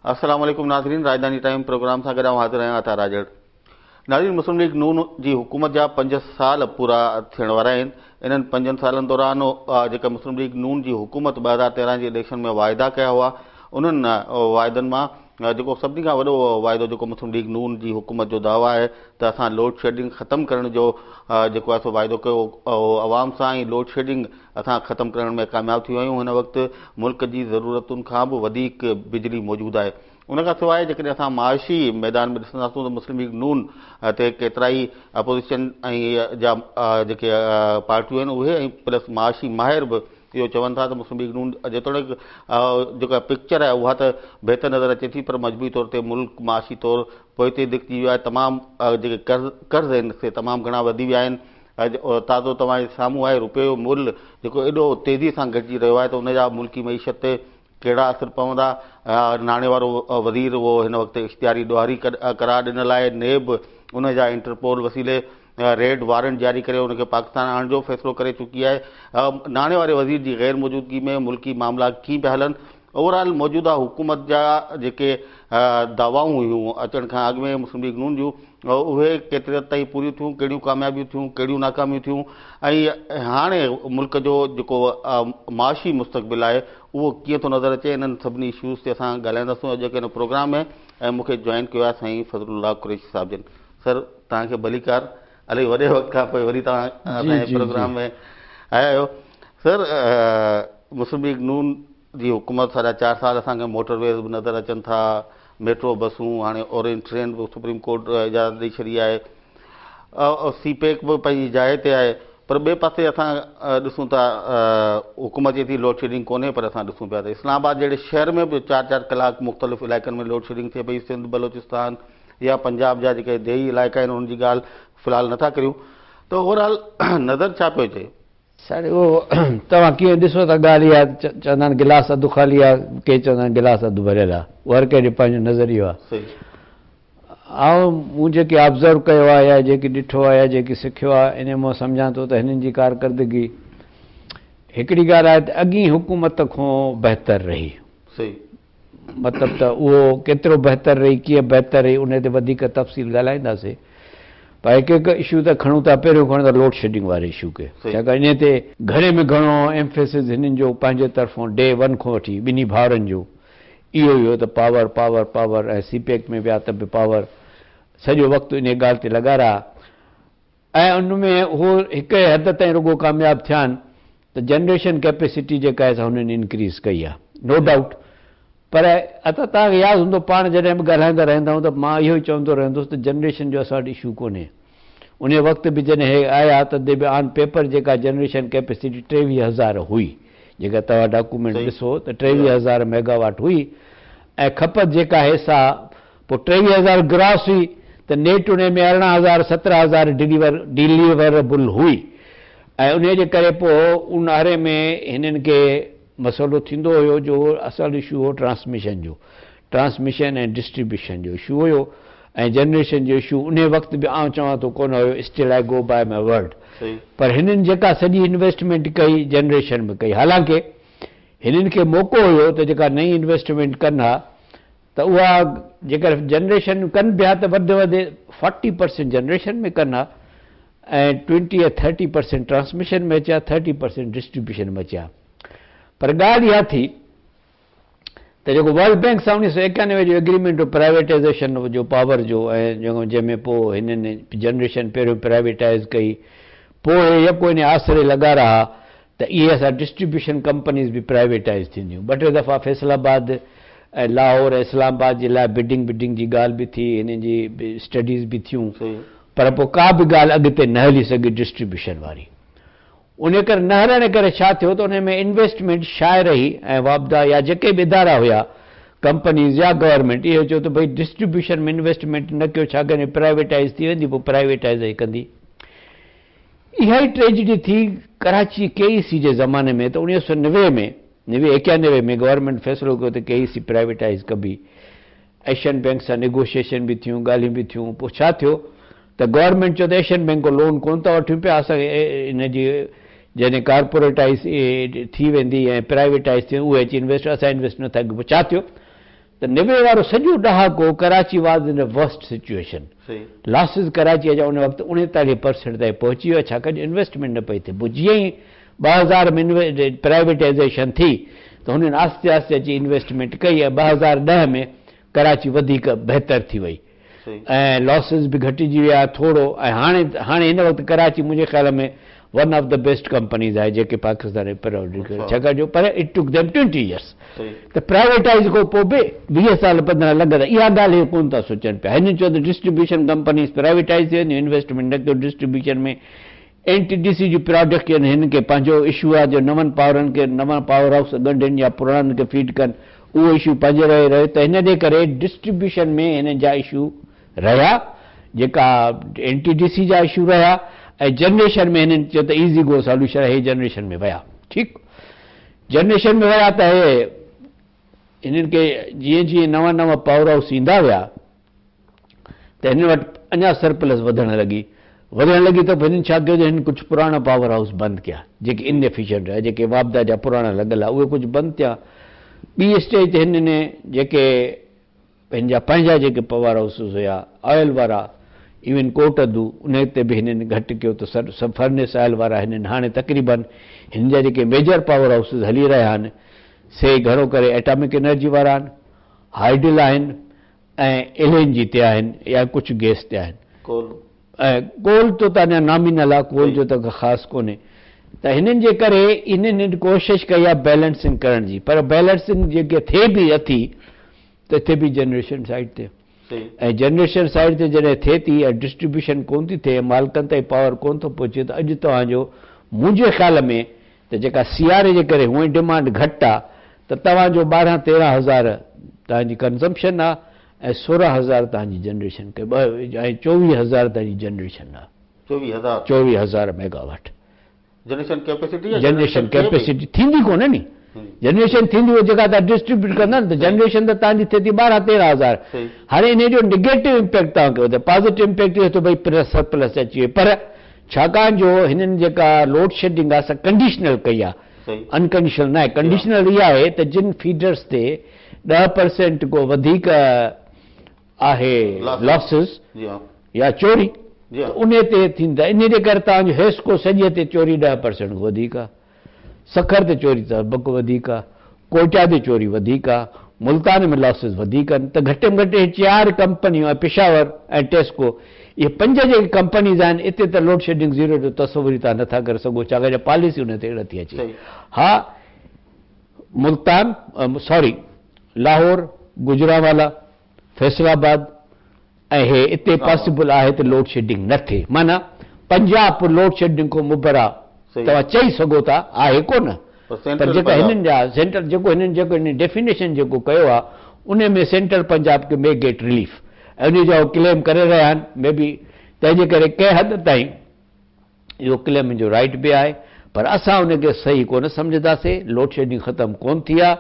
السلام عليڪم ناظرين راڄڌاني ٽائيم پروگرام سان گڏ آئون حاضر آهيان عطا راڄڙ. ناظرين مسلم ليگ نون جي حڪومت جا پنج سال پورا ٿيڻ وارا آهن انهن پنجن سالن دوران جيڪا مسلم ليگ نون جي حڪومت 2013 جي اليڪشن ۾ واعدا ڪيا هئا انهن واعدن مان جيڪو سڀني کان وڏو واعدو جيڪو مسلم ليگ نون جي حڪومت جو دعويٰ آهي ته اسان لوڊ شيڊنگ ختم ڪرڻ جو جيڪو آهي سو واعدو ڪيو عوام سان ۽ لوڊ شيڊنگ اسان ختم ڪرڻ ۾ ڪامياب ٿي ويا آهيون هن وقت ملڪ جي ضرورتن کان به وڌيڪ بجلي موجود آهي ان کان سواء جيڪڏهن اسان معاشي ميدان ۾ ڏسنداسون ته مسلم ليگ نون تي ڪيترائي اپوزيشن ۽ جا جيڪي پارٽيون آهن اهي ۽ پلس معاشي ماهر به اهو چون ٿا ته مسلم ليگ نون جيتوڻيڪ جيڪا پڪچر آهي اها ته بهتر نظر اچي ٿي پر مجموعي طور تي ملڪ معاشي طور پوئتي ڌڪجي ويو آهي تمام جيڪي قرض قرض آهن سي تمام گهڻا وڌي ويا آهن تازو توهان جي سامهون آهي روپيو جو ملهه جيڪو ايڏو تيزي سان گهٽجي رهيو آهي ته ان جا ملڪي معيشت تي ڪهڙا اثر پوندا ناڻي وارو وزير اهو هن وقت اشتهاري ڏوهاري قرار ڏنل آهي نيب ان جا انٽرپول وسيلي ريڊ وارنٽ جاري ڪري ان کي پاڪستان آڻڻ جو فيصلو ڪري چڪي آهي. ناڻي واري وزير جي غير موجودگي ۾ ملڪي معاملا ڪيئن پيا هلن؟ اوور آل موجوده حڪومت جا جيڪي دعوائون هيون اچڻ کان اڳ ۾ مسلم ليگ نون جون اهي ڪيتري حد تائين پوريون ٿيون، ڪهڙيون ڪاميابيون ٿيون، ڪهڙيون ناڪاميون ٿيون ۽ هاڻي ملڪ جو جيڪو معاشي مستقبل آهي اهو ڪيئن ٿو نظر اچي انهن سڀني اشوز تي اسان ڳالهائينداسون اڄوڪي هن پروگرام ۾ ۽ مون کي جوائن ڪيو آهي سائين فضل الله قريشي صاحب جن. سر توهان کي ڀليڪار الائي وڏي وقت کان پوء وري توهان اسان جي پروگرام ۾ آيا آهيو سر مسلم ليگ نون جي حڪومت ساڍا چار سال اسان کي موٽر ويز به نظر اچن ٿا ميٽرو بسون هاڻي اورينج ٽرين به سپريم ڪورٽ اجازت ڏئي ڇڏي آهي سي پيڪ به پنهنجي جاء تي آهي پر ٻئي پاسي اسان ڏسون ٿا حڪومت چئي ٿي لوڊ شيڊنگ ڪونهي پر اسان ڏسون پيا ته اسلام آباد جهڙي شهر ۾ به چار چار ڪلاڪ مختلف علائقن ۾ لوڊ شيڊنگ ٿئي پئي سنڌ بلوچستان يا پنجاب جا جيڪي ديهي علائقا آهن انهن جي ڳالهه في الحال نٿا ڪريون ته اوور آل نظر ڇا پيو اچي؟ سر اهو توهان ڪيئن ڏسو ٿا ڳالهه اها چوندا آهن گلاس اڌ خالي آهي ڪي چوندا آهن گلاس اڌ ڀريل آهي اهو هر ڪنهن جو پنهنجو نظريو آهي آئون مون جيڪي آبزرو ڪيو آهي يا جيڪي ڏٺو آهي يا جيڪي سکيو آهي انهي مان سمجهان ٿو ته هنن جي ڪارڪردگي هڪڙي ڳالهه آهي ته اڳين حڪومت کان بهتر رهي. مطلب ته اهو ڪيترو بهتر رهي، ڪيئن بهتر رهي، انهي تي وڌيڪ تفصيل ڳالهائينداسين. پر هڪ هڪ اشو ته کڻون ٿا، پهريون کڻون ٿا لوڊ شيڊنگ واري اشو کي، ڇاڪاڻ انهي تي گهڻي ۾ گهڻو ايمفيسز هنن جو پنهنجي طرفون ڊي ون کان وٺي ٻنهي ڀائرن جو اهو ئي هو ته پاور، پاور، پاور ۽ سي پيڪ ۾ ويا ته به پاور، سڄو وقت انهي ڳالهه تي لڳا رهيا. ۽ ان ۾ هو هڪ حد تائين رڳو ڪامياب ٿيا آهن ته جنريشن ڪيپيسٽي جيڪا آهي سا هنن انڪريز ڪئي آهي نو ڊائوٽ پر عطا توهان کي ياد هوندو پاڻ جڏهن به ڳالهائيندا رهندا آهيون ته مان اهو ئي چوندو رهندو هوس ته جنريشن جو اسان وٽ اشو ڪونهي انهي وقت به جڏهن هي آيا تڏهن به آن پيپر جيڪا جنريشن ڪيپيسٽي 23,000 هئي جيڪا توهان ڊاڪومينٽ ڏسو ته 23,000 ميگاواٽ هئي ۽ کپت جيڪا آهي سا پوء 23,000 گراس هئي ته نيٽ انهي ۾ 18,000 17,000 ڊليور ڊليوربل هئي ۽ انهي جي ڪري پوء اونهاري ۾ هنن کي مسئلو ٿيندو هيو جو اصل اشو هو ٽرانسميشن جو ٽرانسميشن ۽ ڊسٽريبيوشن جو اشو هيو ۽ جنريشن جو اشو انهي وقت به آئون چوان ٿو ڪونه هيو still I go by my word پر هنن جيڪا سڄي انويسٽمينٽ ڪئي جنريشن ۾ ڪئي حالانڪه هنن کي موقعو هيو ته جيڪا نئين انويسٽمينٽ ڪن ها ته اها جيڪر جنريشن ڪن به ها ته وڌ وڌ فورٽي پرسينٽ جنريشن ۾ ڪن ها ۽ ٽوئنٽي يا ٿرٽي پرسينٽ ٽرانسميشن ۾ اچي ها ٿرٽي پرسينٽ ڊسٽريبيوشن ۾ اچي ها پر ڳالهه اها ٿي ته جيڪو ورلڊ بينڪ سان 1991 جو ايگريمينٽ هو پرائيويٽائزيشن جو پاور جو ۽ جنهن ۾ پوء هنن جنريشن پهريون پرائيويٽائز ڪئي پوء هي يڪو ان آسري لڳا رها ته اهي اسان ڊسٽريبيوشن ڪمپنيز به پرائيويٽائيز ٿينديون. ٻه ٽي دفعا فيصل آباد ۽ لاهور ۽ اسلام آباد جي لاء بڊنگ بڊنگ جي ڳالهه به ٿي، هنن جي اسٽڊيز به ٿيون پر پوء ڪا به ڳالهه اڳتي نه هلي سگهي ڊسٽريبيوشن واري. انهي ڪري نه هلڻ ڪري ڇا ٿيو ته انهي ۾ انويسٽمينٽ شايع رهي ۽ واپڊا يا جيڪي به ادارا هيا ڪمپنيز يا گورنمينٽ اهو چيو ته ڀئي ڊسٽريبيوشن ۾ انويسٽمينٽ نه ڪيو ڇاڪاڻ پرائيويٽائيز ٿي ويندي پوء پرائيويٽائيز ئي ڪندي. اها ئي ٽريجڊي ٿي ڪراچي ڪي اي سي جي زماني ۾ ته 1990 ۾ نوي ايڪيانوي ۾ گورنمينٽ فيصلو ڪيو ته ڪي اي سي پرائيويٽائيز ڪبي. ايشين بينڪ سان نيگوشيئشن به ٿيون، ڳالهيون به ٿيون، پوء ڇا ٿيو ته گورنمينٽ چيو ته ايشين بينڪ کان لون ڪونه ٿا وٺون پيا، اسان کي ان جي جڏهن ڪارپوريٽائيز ٿي ويندي ۽ پرائيويٽائيز ٿي ويندي اهي اچي انويسٽ اسان انويسٽ نٿا ڪيون. پوء ڇا ٿيو ته 90 وارو سڄو ڏهاڪو Karachi was in a worst situation. Losses ڪراچيء جا ان وقت 39% تائين پهچي ويا ڇاڪاڻ جو انويسٽمينٽ نه پئي ٿئي. پوء جيئن ئي 2000 ۾ پرائيويٽائيزيشن ٿي ته هنن آهستي آهستي اچي انويسٽمينٽ ڪئي ۽ 2010 ۾ ڪراچي وڌيڪ بهتر ٿي وئي ۽ لاسز به گهٽجي ويا ٿورو ۽ هاڻي هاڻي هن وقت ڪراچي منهنجي خيال ۾ one of the best companies آهي جيڪي پاڪستان ۾ پرائيويٽ ڇاڪاڻ جو پر it took them 20 years ته پرائيويٽائيز کان پوء به 20 سال 15 لڳندا اها ڳالهه هي ڪونه ٿا سوچن پيا هنن چيو ته ڊسٽريبيوشن ڪمپنيز پرائيويٽائيز ٿي وينديون انويسٽمينٽ نه ڪيو distribution ۾ N T D C جون پراڊڪٽ هن کي پنهنجو اشو آهي جو نون پاورن کي نوان پاور هائوس ڳنڍين يا پراڻن کي فيڊ ڪن اهو اشو پنهنجي رهي رهيو ته هن جي ڪري ڊسٽريبيوشن ۾ هنن جا اشو رهيا جيڪا اين ٽي ڊي سي جا اشو رهيا ۽ جنريشن ۾ هنن چيو ته ايزي گو سوليوشن هي جنريشن ۾ ويا ٺيڪ جنريشن ۾ ويا ته هي هنن کي جيئن جيئن نوان نوان پاور هائوس ايندا ويا ته هنن وٽ اڃا سرپلس وڌڻ لڳي. وڌڻ لڳي ته هنن ڇا ڪيو جو هنن ڪجهه پراڻا پاور هائوس بند ڪيا، جيڪي ان ايفيشنٽ هيا، جيڪي واپڊا جا پراڻا لڳل هئا، اهي ڪجهه بند ٿيا. ٻي اسٽيج تي هنن جيڪي هن جا پنهنجا جيڪي پاور هائوسز هيا، آئل وارا، ايون ڪوٽ ادو، انهي تي به هنن گهٽ ڪيو ته سر فرنس آئل وارا هنن هاڻي تقريبن هن جا جيڪي ميجر پاور هائوسز هلي رهيا آهن، سي گهڻو ڪري ايٽامڪ انرجي وارا آهن، هائيڊل آهن ۽ ايل اين جي تي آهن يا ڪجهه گئس تي آهن. ڪول. ۽ ڪول تو ته اڃا نامينل آهي، ڪول جو ته ڪا خاص ڪونهي ته هنن جي ڪري هنن ڪوشش ڪئي آهي بيلنسنگ ڪرڻ جي پر بيلنسنگ جيڪي ٿئي به اٿي ته ٿئي به جنريشن سائيڊ تي ۽ جنريشن سائيڊ تي جڏهن ٿئي ٿي ۽ ڊسٽريبيوشن ڪونه ٿي ٿئي مالڪن تائين پاور ڪونه ٿو پهچي ته اڄ توهان جو منهنجي خيال ۾ ته جيڪا سياري جي ڪري هونئن ڊمانڊ گهٽ آ ته توهان جو ٻارهن تيرهن هزار توهان جي ڪنزمپشن آ ۽ سورهن هزار توهان جي جنريشن ۽ چوويهه هزار توهان جي جنريشن آ. چوويهه هزار. چوويهه هزار ميگاواٽ. جنريشن ڪيپيسٽي يا جنريشن ڪيپيسٽي ٿيندي ڪونه ني جنريشن ٿيندي اهو جيڪا توهان ڊسٽريبيوٽ ڪندا نه ته جنريشن ته توهان جي ٿئي ٿي ٻارهن تيرهن هزار هاڻي انهي جو نگيٽو امپيڪٽ توهان کي ٻڌايو پازيٽو امپيڪٽ اهو ٿيو ڀئي سرپلس اچي وئي پر ڇاڪاڻ جو هنن جيڪا لوڊ شيڊنگ آهي سا ڪنڊيشنل ڪئي آهي انڪنڊيشنل ناهي ڪنڊيشنل اها آهي ته جن فيڊرز تي 10% ڪو وڌيڪ آهي لاسز يا چوري ته انهي تي ٿيندا انهي جي ڪري توهان جو حيسڪو سڄي تي چوري 10% کان وڌيڪ آهي سکر تي چوري ته وڌيڪ آهي ڪوئٽا تي چوري وڌيڪ آهي ملتان ۾ لاسز وڌيڪ آهن ته گهٽ ۾ گهٽ اهي چار ڪمپنيون ۽ پشاور ۽ ٽيسڪو اهي پنج جيڪي ڪمپنيز آهن اتي ته لوڊ شيڊنگ زيرو جو تصور ئي توهان نٿا ڪري سگهو ڇاڪاڻ جو پاليسي ان تي نٿي اچي ها ملتان سوري لاهور گجرانوالا فيصل آباد ۽ هي اتي پاسيبل آهي ته لوڊ شيڊنگ نه ٿئي معنيٰ پنجاب لوڊ شيڊنگ کان مبرا توهان چئي سگهو ٿا آهي ڪونه پر جيڪا هنن جا سينٽرل جيڪو هنن جيڪو هنن ڊيفينيشن جيڪو ڪيو آهي ان ۾ سينٽرل پنجاب کي مي گيٽ رليف ۽ ان جا هو ڪليم ڪري رهيا آهن مي بي تنهن جي ڪري ڪنهن حد تائين اهو ڪليم جو رائيٽ به آهي پر اسان ان کي صحيح ڪونه سمجهنداسين، لوڊشيڊنگ ختم ڪونه ٿي آهي،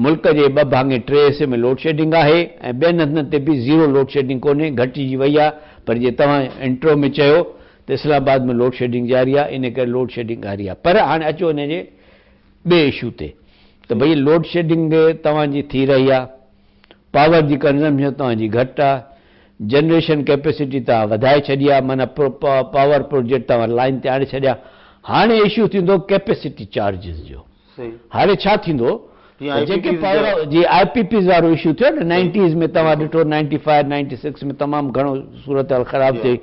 ملڪ جي ٻه ڀاڱي ٽي حصي ۾ لوڊشيڊنگ آهي ۽ ٻين هنڌن تي به زيرو لوڊشيڊنگ ڪونهي، گهٽجي وئي آهي پر جيئن توهان انٽرو ۾ چيو ته اسلام آباد ۾ لوڊشيڊنگ جاري آهي ان ڪري لوڊشيڊنگ جاري آهي پر هاڻي اچو ان جي ٻئي اشو تي ته ڀئي لوڊشيڊنگ توهان جي ٿي رهي آهي پاور جي ڪنزمپشن توهان جي گهٽ آ، جنريشن ڪيپيسٽي توهان وڌائي ڇڏي آ، معنيٰ پاور پروجيڪٽ توهان لائين تي آڻي ڇڏيا، هاڻي اشو ٿيندو ڪيپيسٽي چارجز جو، هاڻي ڇا ٿيندو ته جيڪي پاور جي آء پي پيز وارو اشو ٿيو نه نائنٽيز ۾ توهان ڏٺو نائنٽي فائيو نائنٽي سڪس ۾ تمام گهڻو صورتحال خراب ٿي وئي،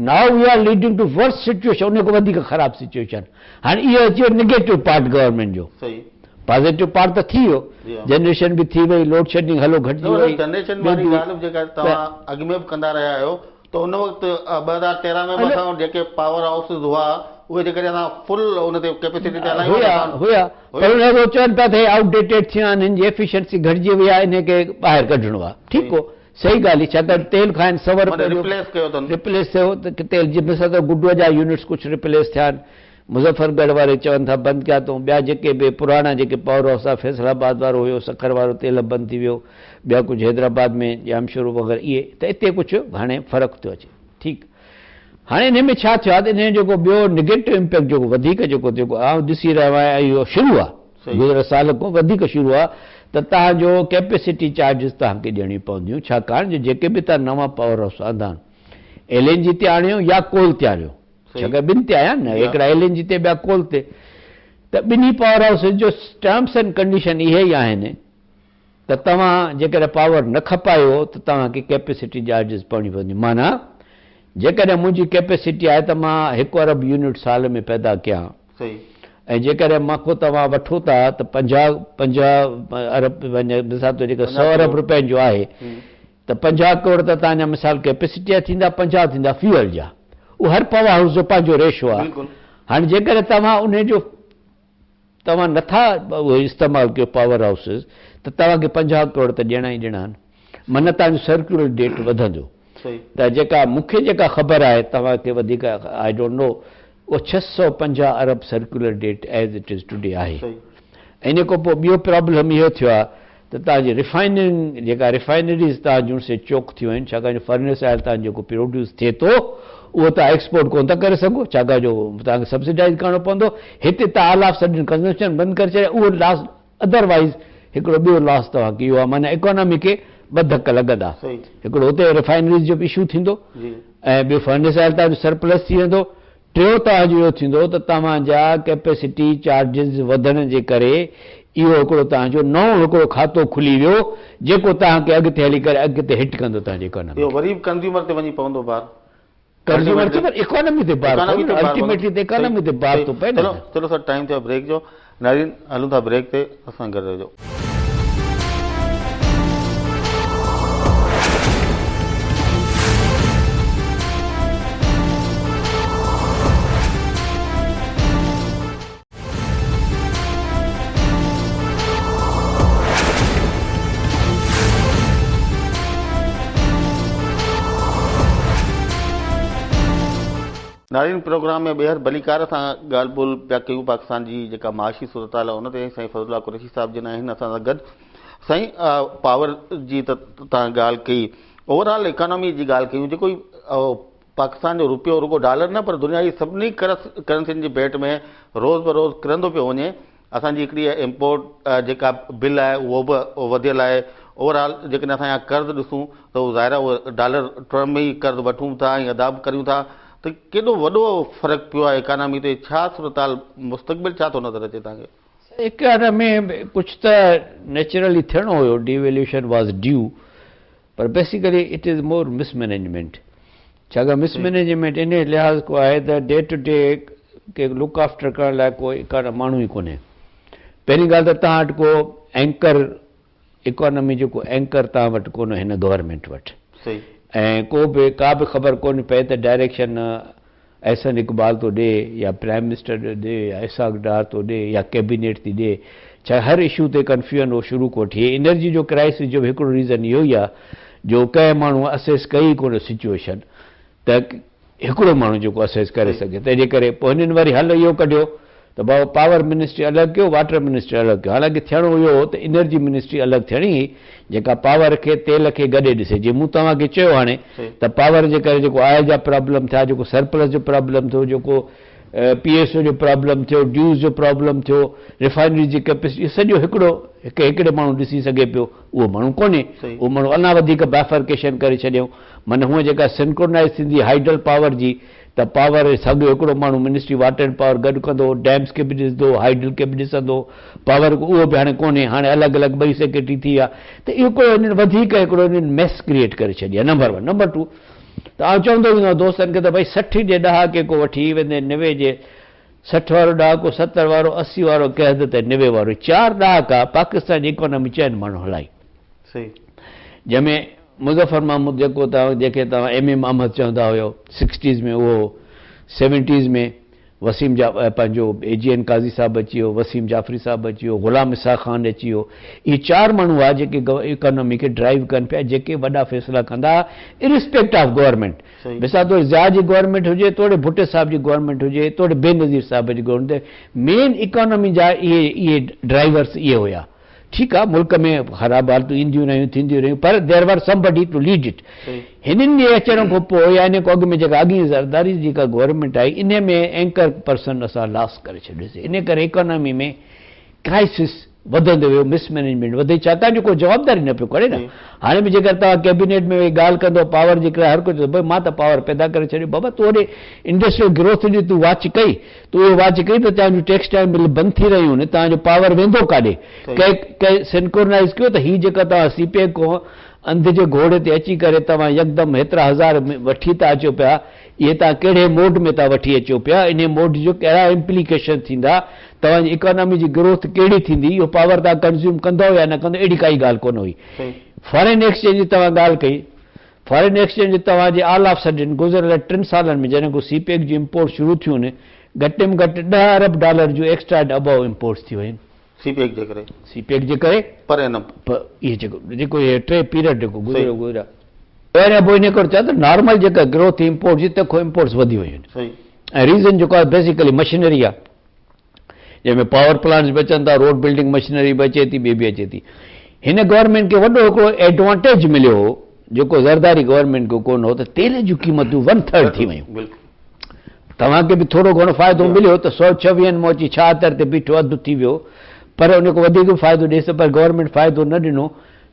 now we are leading to worse situation ان کان وڌيڪ خراب سچوئيشن، هاڻي اهو اچي ويو نگيٽو پارٽ گورنمينٽ جو. پازيٽو پارٽ ته ٿي ويو جنريشن به ٿي وئي لوڊ شيڊنگ هلو گهٽجي وئي. جنريشن واري ڳالهه به جيڪا توهان اڳ ۾ به ڪندا رهيا آهيو ته ان وقت 2013 ۾ به اسان وٽ جيڪي پاور هائوسز هئا اهي جيڪڏهن اسان فل ان تي ڪيپيسٽي تي هلايون هيا هيا پر ان کي چون پيا ته هي آئوٽ ڊيٽيڊ ٿيا آهن هن جي ايفيشنسي گهٽجي وئي آهي انهي کي ٻاهر ڪڍڻو آهي ٺيڪ هو صحيح ڳالهه هئي ڇاڪاڻ تيل کائن سو روپيه جو ريپليس ڪيو اٿن ريپليس ٿيو ته تيل جي مثال طور گڊو جا يونٽس ڪجهه ريپليس ٿيا آهن مظفر ڳڙهه واري چون ٿا بند ڪيا اٿئون، ٻيا جيڪي به پراڻا جيڪي پاور هائوس ها فيصل آباد وارو هيو، سکر وارو تيل بند ٿي ويو، ٻيا ڪجهه حيدرآباد ۾ ڄامشورو وغيره اهي ته اتي ڪجهه هاڻي فرق ٿيو اچي ٺيڪ هاڻي انهي ۾ ڇا ٿيو آهي ته انهي جو جيڪو ٻيو نگيٽو امپيڪٽ جيڪو وڌيڪ جيڪو جيڪو آئون ڏسي رهيو آهيان ۽ اهو شروع آهي گذريل سال کان وڌيڪ شروع آهي ته توهان جو ڪيپيسٽي چارجز توهان کي ڏيڻيون پونديون ڇاڪاڻ جو جيڪي به توهان نوان پاور هائوس آندا آهن ايل اين جي تي آڻيو يا ڪول تي آڻيو ڇاڪاڻ ٻن تي آيا نه هڪڙا ايل اين جي تي ٻيا ڪول تي ته ٻنهي پاور هائوسز جو ٽرمس اينڊ ڪنڊيشن اهي ئي آهن ته توهان جيڪڏهن پاور نه کپايو ته توهان کي ڪيپيسٽي چارجز پوڻيون پونديون معنيٰ جيڪڏهن منهنجي ڪيپيسٽي آهي ته مان هڪ ارب يونٽ سال ۾ پيدا ڪيان ۽ جيڪڏهن مان کان توهان وٺو ٿا ته 50 ارب مثال طور جيڪڏهن 100 ارب روپين جو آهي ته 50 ڪروڙ ته توهان جا مثال ڪيپيسٽي جا ٿيندا 50 ٿيندا فيول جا اهو هر پاور هائوس جو پنهنجو ريشو آهي هاڻي جيڪڏهن توهان انهي جو توهان نٿا اهي استعمال ڪيو پاور هائوسز ته توهان کي 50 ڪروڙ ته ڏيڻا ئي ڏيڻا آهن معنيٰ توهان جو سرڪيولر ڊيٽ وڌندو ته جيڪا مون کي جيڪا خبر آهي توهان کي وڌيڪ I don't know اهو 650 ارب circular debt as it is today آهي ان کان پوء ٻيو پرابلم اهو ٿيو آهي ته توهان جي ريفائننگ جيڪا ريفائنريز توهان جون سي چوڪ ٿيون آهن ڇاڪاڻ جو فرنس آئل توهان جيڪو پروڊيوس ٿئي ٿو اهو توهان ايڪسپورٽ ڪونه ٿا ڪري سگهو ڇاڪاڻ جو توهان کي سبسڊائز ڪرڻو پوندو هتي توهان آل آف سڊن ڪنزمپشن بند ڪري ڇڏيا اهو لاس ادروائز هڪڙو ٻيو لاس توهان کي اهو آهي معنيٰ اڪانامي کي ٻه ڌڪ لڳندا هڪڙو هتي ريفائنريز جو به اشو ٿيندو ۽ ٻيو فرنس آئل توهان جو سرپلس ٿي ويندو ٽيون توهان جو اهو ٿيندو ته توهان جا ڪيپيسٽي چارجز وڌڻ جي ڪري اهو هڪڙو توهان جو نئون هڪڙو کاتو کلي ويو جيڪو توهان کي اڳتي هلي ڪري اڳتي هٽ ڪندو توهان جي اڪانامي اهو وري به ڪنزيومر تي وڃي پوندو بار. ڪنزيومر تي پر اڪانامي تي بار پوندو نه الٽيميٽلي ته اڪانامي تي بار ٿو پئي نه. چلو سر ٽائيم ٿيو آهي بريڪ جو ناظرين هلون ٿا بريڪ تي اسان گڏ رهجو. ناظرين پروگرام ۾ ٻيهر ڀليڪار سان ڳالهه ٻولهه پيا ڪيون پاڪستان جي جيڪا معاشي صورتحال آهي ان تي سائين فضل الله قريشي صاحب جن آهن اسان سان گڏ سائين پاور جي ته تان ڳالهه ڪئي اوور آل اڪانومي جي ڳالهه ڪيون جيڪو پاڪستان جو روپيو رڳو ڊالر نه پر دنيا جي سڀني ڪرنسين جي ڀيٽ ۾ روز بروز ڪرندو پيو وڃي اسان جي هڪڙي امپورٽ جيڪا بل آهي اهو به وڌيل آهي اوور آل جيڪڏهن اسان جا قرض ڏسون ته اهو ظاهر آهي اهو ڊالر ٽرم ۾ ئي قرض وٺون ٿا ۽ ادا به ڪريون ٿا ته ڪيڏو وڏو فرق پيو آهي اڪانامي تي ڇا صورتحال مستقبل ڇا ٿو نظر اچي توهان کي؟ اڪانامي ۾ ڪجهه ته نيچرلي ٿيڻو هيو ڊي ويليوشن واز ڊيو پر basically it is more mismanagement ڇاڪاڻ مس مئنيجمينٽ انهي لحاظ کان آهي ته ڊي ٽو ڊي کي لڪ آفٽر ڪرڻ لاء ڪو ماڻهو ئي ڪونهي پهرين ڳالهه ته توهان وٽ ڪو اينڪر اڪانومي جو ڪو اينڪر توهان وٽ ڪونهي هن گورنمينٽ وٽ ۽ ڪو به ڪا به خبر ڪونهي پئي ته ڊائريڪشن احسن اقبال ٿو ڏي يا پرائم منسٽر ٿو ڏي يا اسحاق ڊار ٿو ڏي يا ڪيبينيٽ ٿي ڏي ڇا هر اشو تي ڪنفيوزن هو شروع کان وٺي هي انرجي جو ڪرائسس جو به هڪڙو ريزن اهو ئي آ جو ڪنهن ماڻهو اسيس ڪئي ئي ڪونه سچوئيشن ته هڪڙو ماڻهو جيڪو اسيس ڪري سگهي تنهن جي ڪري پوء هنن وري حل اهو ڪڍيو ته بابا پاور منسٽري الڳ ڪيو واٽر منسٽري الڳ ڪيو حالانڪه ٿيڻو اهو هو ته انرجي منسٽري الڳ ٿيڻي هئي جيڪا پاور کي تيل کي گڏي ڏسي جيئن مون توهان کي چيو هاڻي ته پاور جي ڪري جيڪو آئل جا پرابلم ٿيا جيڪو سرپلس جو پرابلم ٿيو جيڪو پي ايس او جو پرابلم ٿيو ڊيوز جو پرابلم ٿيو ريفائنري جي ڪيپسٽي اهو سڄو هڪڙو هڪ هڪڙي ماڻهو ڏسي سگهي پيو اهو ماڻهو ڪونهي اهو ماڻهو اڃا وڌيڪ بائفرڪيشن ڪري ڇڏيائون معنيٰ هونء جيڪا سنڪرونائز ٿيندي هائيڊل پاور جي ته پاور ساڳيو هڪڙو ماڻهو منسٽري واٽر اينڊ پاور گڏ ڪندو هو، ڊيمز کي به ڏسندو هو، هائيڊل کي به ڏسندو هو، پاور اهو به هاڻي ڪونهي، هاڻي الڳ الڳ ٻئي سيڪريٽري ٿي ويا ته اهو هڪڙو هنن وڌيڪ هڪڙو هنن ميس ڪريئيٽ ڪري ڇڏي آهي نمبر ون. نمبر ٽو ته آئون چوندو ويندو آهيان دوستن کي ته ڀئي 60 جي ڏهاڪي کان وٺي ويندي 90 جي 60 وارو ڏهاڪو، 70 وارو، 80 وارو ڪنهن حد تائين 90 وارو چار ڏهاڪا پاڪستان جي اڪانامي چئن ماڻهن هلائي. جنهن ۾ مظفر محمود جيڪو توهان جنهن کي توهان ايم ايم احمد چوندا هيو سڪسٽيز ۾ اهو هو سيونٽيز ۾ وسيم جا پنهنجو اي جي اين قاضي صاحب اچي ويو وسيم جعفري صاحب اچي ويو غلام اسحاق خان اچي ويو اهي چار ماڻهو هئا جيڪي اڪانومي کي ڊرائيو ڪن پيا جيڪي وڏا فيصلا ڪندا هئا ارسپيڪٽ آف گورنمينٽ مثال طور ضياء جي گورنمينٽ هجي توڙي ڀٽي صاحب جي گورنمينٽ هجي توڙي بينظير صاحب جي گورنمينٽ مين اڪانومي جا اهي اهي ڊرائيورس اهي هيا ٺيڪ آ ملڪ ۾ خراب حالتون اينديون رهيون ٿينديون رهيون پر there were somebody to lead it هنن جي اچڻ کان پوء يا ان کان اڳ ۾ جيڪا اڳين زرداري جي جيڪا گورنمينٽ آئي انهي ۾ اينڪر پرسن اسان لاس ڪري ڇڏيوسين انهي ڪري اڪانومي ۾ ڪرائسس وڌندو ويو، مس مئنيجمينٽ وڌي، ڇاڪاڻ جو ڪو جوابداري نه پيو ڪري نه. هاڻي به جيڪر توهان ڪيبينيٽ ۾ ويهي ڳالهه ڪندو پاور جي ڪري هر ڪو چوندو ڀئي مان ته پاور پيدا ڪري ڇڏيو، بابا تون هوڏي انڊسٽريل گروٿ جي تون واچ ڪئي، تون اهو واچ ڪئي ته توهان جون ٽيڪسٽائل مل بند ٿي رهيون آهن، توهان جو پاور ويندو ڪاڏي؟ ڪنهن ڪنهن سنڪرونائيز ڪيو ته هي جيڪا توهان سي پيڪ کان انڌ جي گهوڙي تي اچي ڪري توهان يڪدم هيترا هزار وٺي ٿا اچو پيا، اهي توهان ڪهڙي موڊ ۾ ٿا وٺي اچو پيا، انهي موڊ جو ڪهڙا امپليڪيشن ٿيندا، توهان جي اڪانامي جي گروٿ ڪهڙي ٿيندي، اهو پاور توهان ڪنزيوم ڪندؤ يا نه ڪندؤ، اهڙي ڪائي ڳالهه ڪونه هئي. فارين ايڪسچينج جي توهان ڳالهه ڪئي، فارين ايڪسچينج جي توهان جي آل آف سڊن گذريل ٽن سالن ۾ جڏهن کان سي پيڪ جون امپورٽس شروع ٿيون آهن، گهٽ ۾ گهٽ ڏهه ارب dollar June extra and ابوو imports ٿي ويون آهن. سي پيڪ جي ڪري. سي پيڪ جي ڪري. پر اينم. اهي جيڪو جيڪو اهي ٽي پيريڊ جيڪو گذريو گذريا. پهريان پوء انهي ڪري چيو ته نارمل جيڪا گروٿ ٿي امپورٽ جي تنهن کان امپورٽس وڌي ويون آهن. صحيح. ۽ ريزن جيڪو آهي بيسيڪلي مشنري آهي جنهن ۾ پاور پلانٽس به اچن ٿا روڊ بلڊنگ مشنري به اچي ٿي ٻي به اچي ٿي. هن گورنمينٽ کي وڏو هڪڙو ايڊوانٽيج مليو هو جيڪو زرداري گورنمينٽ کي ڪونه هو ته تيل جون قيمتون ون ٿرڊ ٿي ويون. بلڪل. توهان کي به ٿورو گهڻو فائدو مليو ته سؤ ڇويهن مان اچي ڇاهتر تي بيٺو اڌ ٿي ويو پر ان کان وڌيڪ به فائدو ڏئي سگهي پر گورنمينٽ فائدو نه ڏنو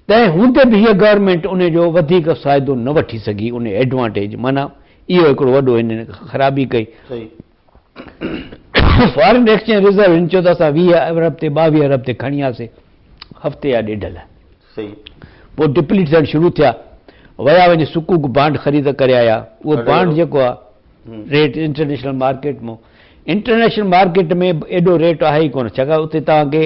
تنهن هوندي به هيء گورنمينٽ ان جو وڌيڪ فائدو نه وٺي سگهي ان ايڊوانٽيج معنيٰ اهو هڪڙو وڏو هن خرابي ڪئي. فارن ايڪسچينج ريزرو هن چيو ته اسان 20 ارب تي 22 ارب تي کڻي آياسي هفتي يا ڏيڍ لاء. پوء ڊپليٽ ٿيڻ شروع ٿيا. ويا وڃي سڪوڪ بانڊ خريد ڪري آيا. اهو بانڊ جيڪو آهي ريٽ انٽرنيشنل مارڪيٽ مان انٽرنيشنل مارڪيٽ ۾ ايڏو ريٽ آهي ئي ڪونه ڇاڪاڻ اتي توهان کي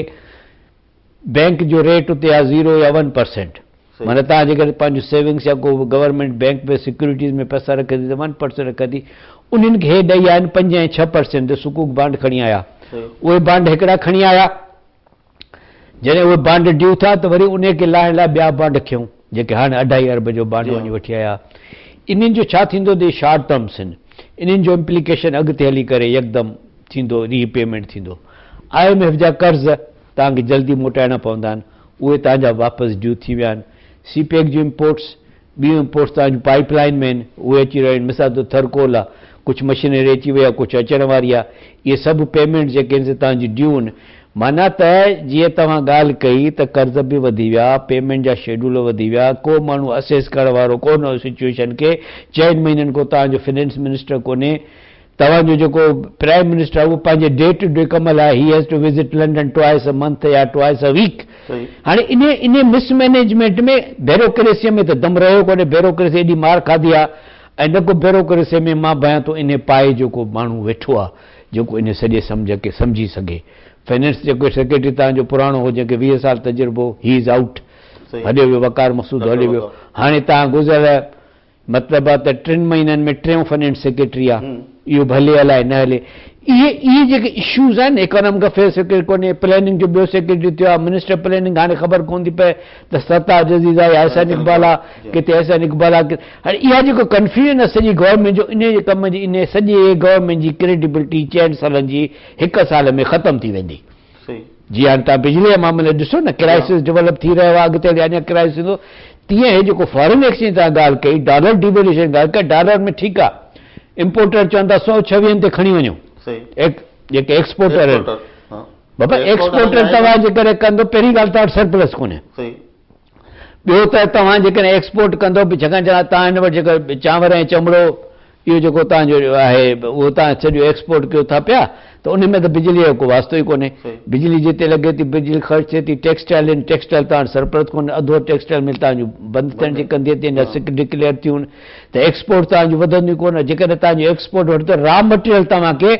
بينڪ جو ريٽ اتي آهي زيرو يا ون پرسينٽ معنيٰ توهان جيڪڏهن پنهنجو سيونگس يا ڪو گورنمينٽ بينڪ ۾ سيڪيورٽيز ۾ پئسا رکي ٿي ته ون پرسينٽ رکي ٿي انهن کي ڏئي آيا آهن 5 ۽ 6 پرسينٽ تي سڪوڪ بانڊ کڻي آيا اهي بانڊ هڪڙا کڻي آيا جڏهن اهي بانڊ ڊيو ٿيا ته وري انهي کي لاهڻ لاء ٻيا بانڊ کنيون جيڪي هاڻي اڍائي ارب جو بانڊ وڃي وٺي آيا. انهن جو ڇا ٿيندو ته اهي شارٽ ٽرمس آهن انهن جو امپليڪيشن اڳتي هلي ڪري يڪدم ٿيندو ري پيمينٽ ٿيندو. I M F جا قرض توهان کي جلدي موٽائڻا پوندا آهن اهي توهان جا واپس ڊيو ٿي ويا آهن. سي پيڪ جون امپورٽس ٻيون امپورٽس توهان جون پائيپ لائين ۾ آهن، اهي اچي رهيون آهن، مثال طور ٿرڪول آهي، ڪجهه مشينري اچي وئي آهي، ڪجهه اچڻ واري آهي، اهي سڀ پيمينٽس جيڪي آهن سي توهان جون ڊيو آهن. معنيٰ ته جيئن توهان ڳالهه ڪئي ته قرض به وڌي ويا، پيمينٽ جا شيڊول وڌي ويا، ڪو ماڻهو اسيس ڪرڻ وارو ڪونه هو سچوئيشن کي، چئن مهينن کان توهان جو فنانس منسٽر ڪونهي، توهان جو جيڪو پرائم منسٽر آهي اهو پنهنجي ڊي ٽو ڊي ڪم لاء he has to visit London twice a month يا ٽوائس ا ويڪ. هاڻي انهي انهي مس مئنيجمينٽ ۾ بيروڪريسيء ۾ ته دم رهيو ڪونهي بيروڪريسي ايڏي مار کاڌي آهي ۽ نه ڪو بيروڪريسي ۾ مان ڀانيان ٿو انهي پائي جو ڪو ماڻهو ويٺو آهي جيڪو انهي سڄي سمجهه کي سمجهي سگهي. فنانس جيڪو سيڪريٽري توهان جو پراڻو هو جنهن کي 20 سال تجربو هو هي از آئوٽ هليو ويو وقار مسعود هليو ويو هاڻي توهان گذريل مطلب آ ته ٽن مهينن ۾ ٽيون فنانس سيڪريٽري آ اهو به هلي الائي نه هلي. اهي اهي جيڪي اشوز آهن اڪانامڪ افيئرز سيڪريٽري ڪونهي، پلاننگ جو ٻيو سيڪريٽري ٿيو آ، منسٽر پلاننگ هاڻي خبر ڪونه ٿي پئي ته سرتاج عزيز آ يا احسن اقبال آ، ڪٿي احسن اقبال آ هاڻي اها جيڪو ڪنفيوزن آ سڄي گورنمينٽ جو انهي جي ڪم جي انهي سڄي گورنمينٽ جي ڪريڊيبلٽي چئن سالن جي هڪ سال ۾ ختم ٿي ويندي. جي هاڻي توهان بجلي جا معاملا ڏسو نه ڪرائسس ڊولپ ٿي رهيو آهي اڳتي هلي اڃا ڪرائسس ٿيندو تيئن هي جيڪو فارن ايڪسچينج توهان ڳالهه ڪئي ڊالر ڊيويلوئيشن ڳالهه ڪئي ڊالر ۾ ٺيڪ آهي امپورٽر چون ٿا سؤ ڇويهن تي کڻي وڃو جيڪي ايڪسپورٽر آهن بابا ايڪسپورٽر توهان جيڪڏهن ڪندو پهرين ڳالهه توهان وٽ سرپلس ڪونهي ٻيو ته توهان جيڪڏهن ايڪسپورٽ ڪندو به ڇاڪاڻ جو توهان هن وٽ جيڪو چانور ۽ چمڙو اهو جيڪو توهان جو آهي اهو توهان سڄو ايڪسپورٽ ڪيو ٿا پيا ته ان ۾ ته بجليء جو ڪو واسطو ئي ڪونهي. بجلي جتي لڳي ٿي بجلي خرچ ٿئي ٿي ٽيڪسٽائل آهن ٽيڪسٽائل توهان وٽ سرپلس ڪونهي اڌو ٽيڪسٽائل مل توهان جون بند ٿيڻ جي ڪنڌيء تي آهن يا سڪ ڊڪليئر ٿيون ته ايڪسپورٽ توهان جون وڌنديون ڪونه جيڪڏهن توهان جو ايڪسپورٽ وڌي ته را مٽيريل توهان کي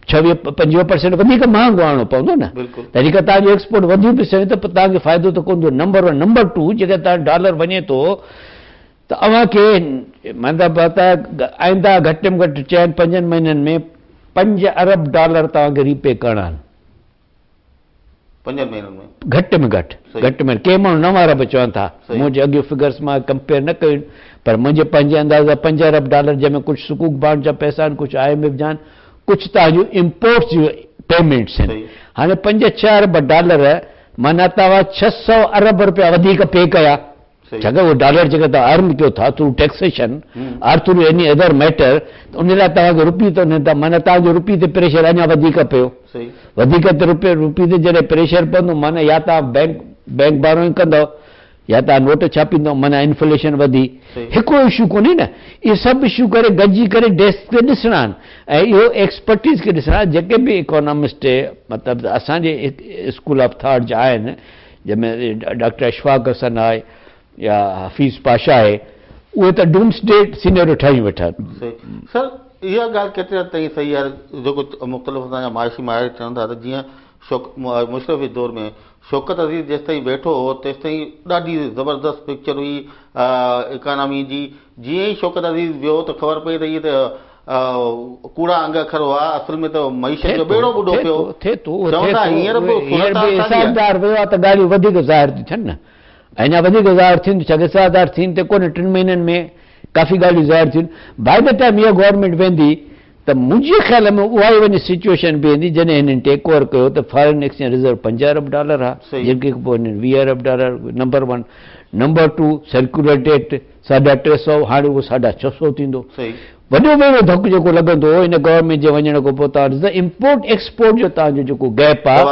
ڇويهه پنجويهه پرسينٽ وڌيڪ مهانگو آڻڻو پوندو نه ته جيڪڏهن توهان جو ايڪسپورٽ وڌيون به سهي ته پوء توهان کي فائدو ته ڪونه ٿيو نمبر ون نمبر ٽو جيڪڏهن توهان جو ڊالر وڃي ٿو ته اوهان کي مطلب ته آئنده گهٽ ۾ گهٽ چئن پنجن مهينن ۾ 5 ارب ڊالر توهان کي ري پي ڪرڻا آهن. پنجن مهينن ۾. گهٽ ۾ گهٽ گهٽ ۾ ڪي ماڻهو 9 ارب چون ٿا منهنجي اڳيون فگرس مان ڪمپيئر نه ڪيون پر منهنجي پنهنجي انداز سان 5 ارب ڊالر جنهن ۾ ڪجهه سڪوڪ بانڊ جا پئسا آهن ڪجهه I M F جا آهن ڪجهه توهان جون امپورٽس جون پيمينٽس آهن هاڻي 5 6 ارب ڊالر معنيٰ توهان 600 ارب رپيا وڌيڪ پي ڪيا. ڇاڪاڻ اهو ڊالر جيڪا توهان ارن ڪيو ٿا through taxation or through any other matter ته ان لاء توهان کي روپي ته ان معنيٰ توهان جو روپي تي پريشر اڃا وڌيڪ پيو. وڌيڪ ته روپي روپي تي جڏهن پريشر پوندو معنيٰ يا توهان بينڪ بينڪ بارونگ ڪندؤ يا توهان نوٽ ڇاپيندؤ معنيٰ انفليشن وڌي. هڪڙو اشو ڪونهي نه اهي سڀ اشو ڪري گڏجي ڪري ڊيسڪ تي ڏسڻا آهن ۽ اهو ايڪسپرٽيز کي ڏسڻا آهن جيڪي به اڪانامسٽ مطلب ته اسان جي اسڪول آف ٿاٽ جا آهن جنهن ۾ ڊاڪٽر اشفاق حسن آهي يا حفيظ پاشا آهي اهي ته ڊومس ڊي سينيريو ٺاهيون ويٺا آهن. صحيح سر اها ڳالهه ڪيتري حد تائين صحيح آهي جيڪو مختلف اسان جا معاشي ماهر چون ٿا ته جيئن شوڪ مشرف جي دور ۾ شوڪت عزيز جيستائين ويٺو هو تيستائين ڏاڍي زبردست پڪچر هئي اڪانامي جي جيئن ئي شوڪت عزيز ويو ته خبر پئي ته اهي ته ڪوڙا انگ اکر هئا اصل ۾ ته معيشت جو ٻيڙو ٻڏو پيو ٿئي ٿو چون ٿا هينئر به صورتحال ساڳي آهي. اسحاق ويو آهي ته ڳالهيون وڌيڪ ظاهر ٿيون ٿين نه اڃا وڌيڪ ظاهر ٿينديون ڇاڪاڻ اسحاق ڊار ٿين تي ڪونه ٽن مهينن ۾ ڪافي ڳالهيون ظاهر ٿيون باء the time اها گورنمينٽ ويندي ته منهنجي خيال ۾ اها ئي وڃي سچوئيشن بيهندي جڏهن هنن ٽيڪ اوور ڪيو ته فارن ايڪسچينج ريزرو 5 ارب ڊالر ها جنهن کان پوء هنن 20 ارب dollar number one number two circular debt ساڍا ٽي سئو هاڻي اهو ساڍا ڇهه سئو ٿيندو وڏو ويڙو ڌڪ جيڪو لڳندو هو هن گورنمينٽ جي وڃڻ کان پوء توهان ڏسندا امپورٽ ايڪسپورٽ جو توهان جو جيڪو گيپ آهي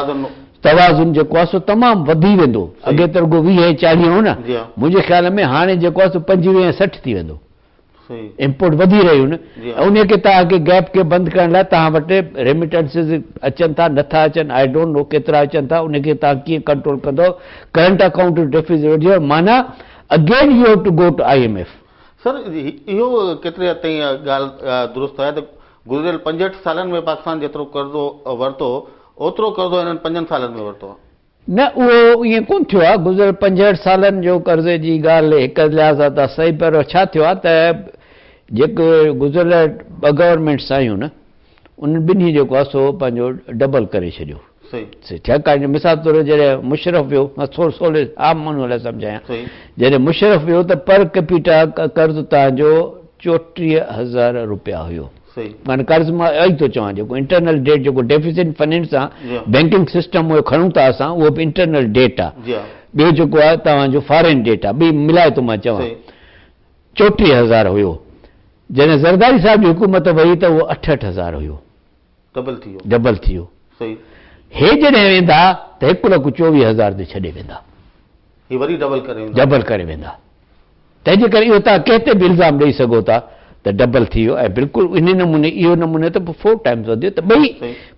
توازن جيڪو آهي سو تمام وڌي ويندو اڳي ته رڳو 20 ۽ 40 هو نه منهنجي خيال ۾ هاڻي جيڪو آهي سو 25 ۽ 60 ٿي ويندو امپورٽ وڌي رهيون آهن انهي کي توهان کي گيپ کي بند ڪرڻ لاء توهان وٽ ريميٽنسز اچن ٿا نٿا اچن I don't know ڪيترا اچن ٿا انهي کي توهان ڪيئن ڪنٽرول ڪندو ڪرنٽ اڪائونٽ جو ڊيفيزٽ وڌي ويو معنيٰ again you have to go to I M F. Sir اهو ڪيتري حد تائين ڳالهه درست آهي ته گذريل 65 سالن ۾ پاڪستان جيترو قرضو ورتو اوترو قرضو هنن 5 سالن ۾ ورتو آهي. نه اهو ائين ڪونه ٿيو آهي، گذريل 65 سالن جو قرضي جي ڳالهه هڪ لحاظ سان ته صحيح پر ڇا ٿيو آهي ته جيڪي گذريل ٻه گورنمينٽس آيون نه انهن ٻنهي جيڪو آهي سو پنهنجو ڊبل ڪري ڇڏيو. ڇاڪاڻ جو مثال طور جڏهن مشرف ويو مان ٿورو سولي عام ماڻهو لاء سمجهايان جڏهن مشرف ويو ته پر ڪيپيٽا قرض تان جو 34,000 روپيا هيو معنيٰ قرض مان اهو ئي ٿو چوان جيڪو انٽرنل ڊيٽ جيڪو ڊيفيسٽ فنانس آ بينڪنگ سسٽم اهو کڻون ٿا اسان اهو به انٽرنل ڊيٽ آ ٻيو جيڪو آ توهان جو فارين ڊيٽ آ ٻئي ملائي ٿو مان چوان 34,000 هيو جڏهن زرداري صاحب جي حڪومت وئي ته اهو 68,000 هيو ڊبل ٿي ويو. ڊبل ٿي ويو. هي جڏهن ويندا ته 1,24,000 تي ڇڏي ويندا. هي وري ڊبل ڪري ويندا. ڊبل ڪري ويندا. تنهن جي ڪري اهو توهان ڪنهن تي به الزام ڏئي سگهو ٿا ته ڊبل ٿي ويو ۽ بلڪل انهي نموني اهو نموني ته پوء فور ٽائمز وڌي ويو ته ٻئي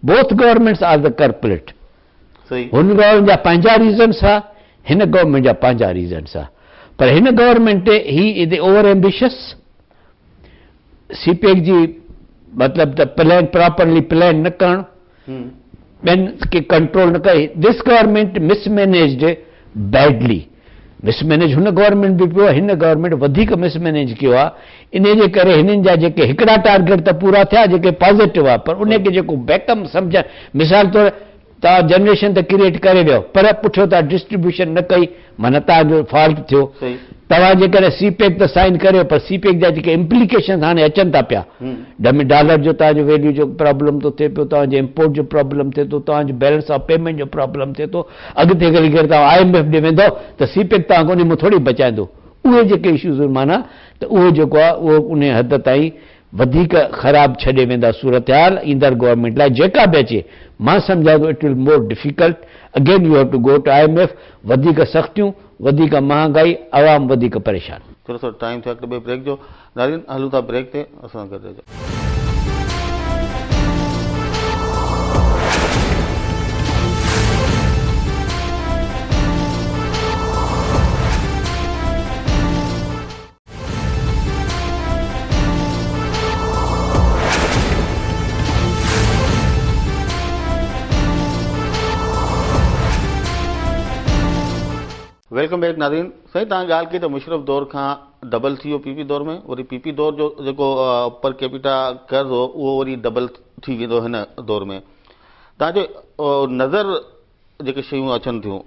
both governments are the culprit. هن گورنمينٽ جا پنهنجا ريزنس ها هن گورنمينٽ جا پنهنجا ريزنس ها پر هن گورنمينٽ هي از اوور ايمبيشس سي پيڪ جي مطلب ته پلان پراپرلي پلان نه ڪرڻ ٻين کي ڪنٽرول نه ڪري this government mismanaged badly mismanage هن گورنمينٽ به پيو هن گورنمينٽ وڌيڪ مس مينيج ڪيو آهي ان جي ڪري هنن جا جيڪي هڪڙا ٽارگيٽ ته پورا ٿيا جيڪي پازيٽو آهي پر ان کي جيڪو بيڪم سمجھ مثال طور توهان جنريشن ته ڪريئيٽ ڪري ويو پر پٺيو توهان ڊسٽريبيوشن نه ڪئي معنيٰ توهان جو فالٽ ٿيو. توهان جيڪڏهن سي پيڪ ته سائن ڪريو پر سي پيڪ جا جيڪي امپليڪيشنز هاڻي اچن ٿا پيا ڊمي ڊالر جو توهان جو ويليو جو پرابلم ٿو ٿئي پيو توهان جي امپورٽ جو پرابلم ٿئي ٿو توهان جو بيلنس آف پيمينٽ جو پرابلم ٿئي ٿو اڳتي هلي ڪري توهان I M F ڏي ويندو ته سي پيڪ توهان کي انهي مان ٿوري بچائيندو اهي جيڪي اشوز آهن معنيٰ ته اهو جيڪو آهي اهو انهي حد تائين وڌيڪ خراب ڇڏي ويندا صورتحال ايندڙ گورنمينٽ لاء جيڪا به اچي مان سمجهان ٿو it will more difficult again you have to go to I M F وڌيڪ سختيون وڌيڪ مهانگائي عوام وڌيڪ پريشان. چلو سر ٽائيم ٿيو هڪ ٻئي بريڪ جو ناظرين هلون ٿا بريڪ تي اسان سان گڏ رهجو. Welcome back ناظرين سائين توهان ڳالهه ڪئي ته مشرف دور کان ڊبل ٿي ويو پي پي دور ۾ وري پي پي دور جو جيڪو پر ڪيپيٽا قرض هو اهو وري ڊبل ٿي ويندو هن دور ۾ توهان جو نظر جيڪي شيون اچن ٿيون